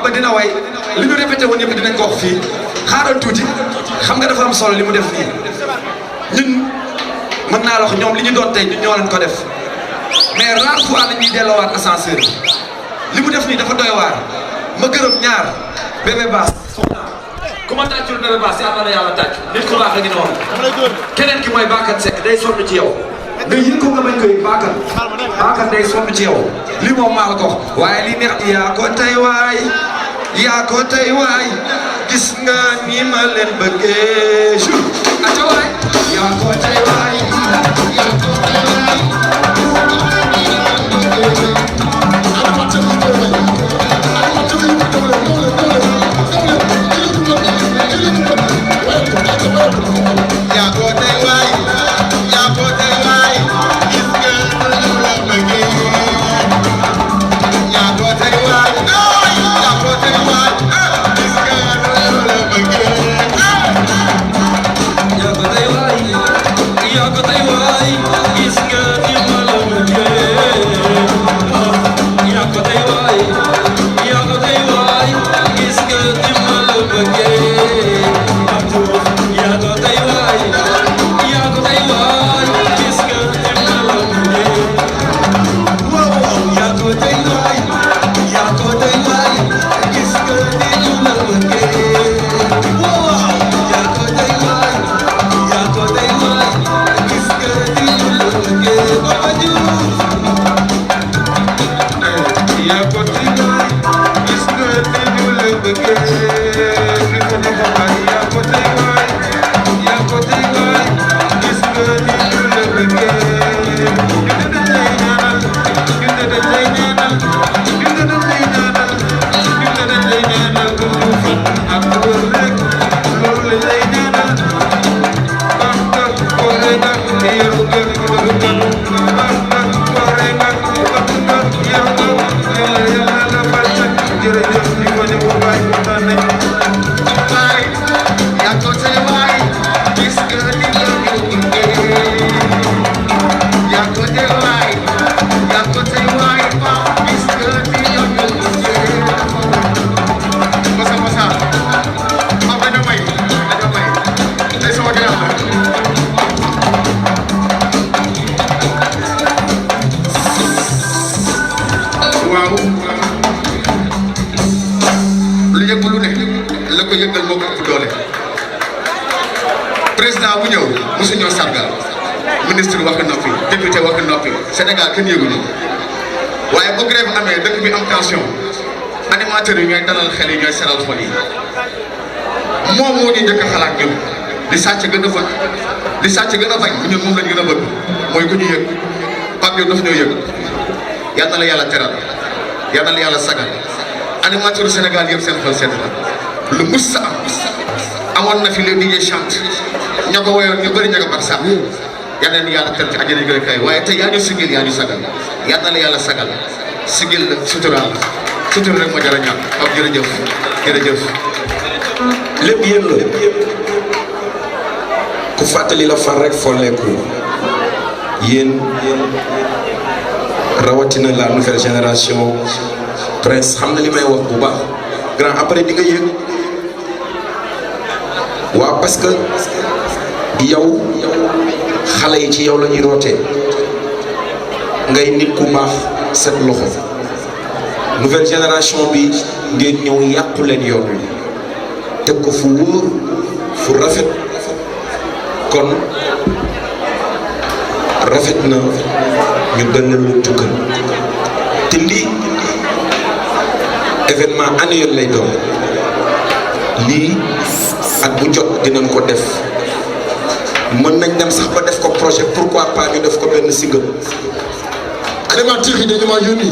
Baba dina way li ñu répété woon yëpp dinañ ko wax fii xaaral tuuti xam nga dafa am solo li mu def nii ñun mën naa la wax ñoom li ñu doon tey ñun ñoo leen ko def mais rare fois la ñuy delloowaat ascenseur li mu def nii dafa doy waar ma gërëm ñaar bébé baas ku ma tàccul bébé baas yàlla na yàlla tàcc nit ku baax la ñu noonu keneen ki mooy Bakar Seck day sonn ci yow nga yëg ko nga bañ ko yëg Bakar day sonn ci yow lii moom maa la ko wax waaye li neex yaa ko tey waay gis nga ni ma leen bëggee jour aca waay yaa ko tey waay président bu ñëw mosu ñoo sargal ministre waxi noppi député waxi noppi Sénégal kenn yëgu ñu waaye bu grève amee dëkk bi am tension animateurs yi ñooy dalal xel yi ñooy seral xol yi moom moo ñu njëkk a xalaat ñun li sàcc gën a bëgg li sàcc gën a bañ ñun moom lañ gën a bëgg mooy ku ñu yëg Pape Diop daf ñoo yëg yal na la yàlla teral yal na la yàlla sagal animateurs Sénégal yëpp seen xol seen la lu mus sa am amoon na fi le DJ chante ñoo ko woyoon ñu bëri ña ko bak sax yal na yàlla tër ci àjjana gën a kay waaye tey yaa ñu sigil yaa ñu sagal yal na la yàlla sagal sigil la suturaal sutur rek moo jar a ñaan ak jërëjëf jërëjëf lépp yéen la ku fàttali la far rek folleeku yéen rawatina la nouvelle génération Prince xam na li may wax bu baax grand après di nga yëg waaw parce que yow xale yi ci yow la ñuy rootee ngay nit ku baax set loxo nouvelle génération bi ngeen ñëw yàqu leen yoon wi teg ko fu wóor fu rafet kon rafet na ñu delloo lu tukkal te lii événement annuel lay doon lii ak bu jot dinañ ko def mën nañ dem sax ba def ko projet pourquoi pas ñu def ko benn single. animateurs yi dañu ma yónni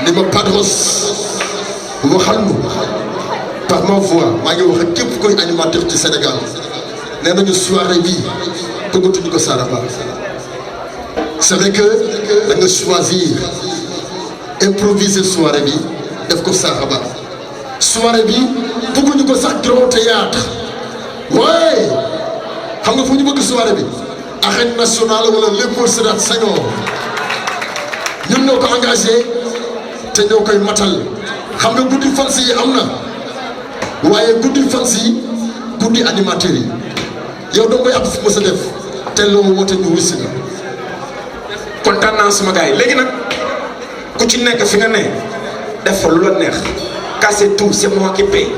ni ma Padros waxal nu par ma voix maa ngi wax ak képp koy animateur ci Sénégal nee nañu soirée bi bëggatuñu ko Saraba c'est vrai que da nga choisir improviser soirée bi def ko Saraba soirée bi bëgguñu ko sax grand théâtre waaye xam nga fu ñu bëgg soirée bi arène nationale wala Léopold Sédar Senghor ñun ñoo ko engagé te ñoo koy matal xam nga guddi fans yi am na waaye guddi fans yi guddi animateur yi yow doo koy ab fi mës a def te loo woote ñu wisi na kontaan naa sama gars yi léegi nag ku ci nekk fi nga ne def fa lu la neex casser tout c'est moi qui paye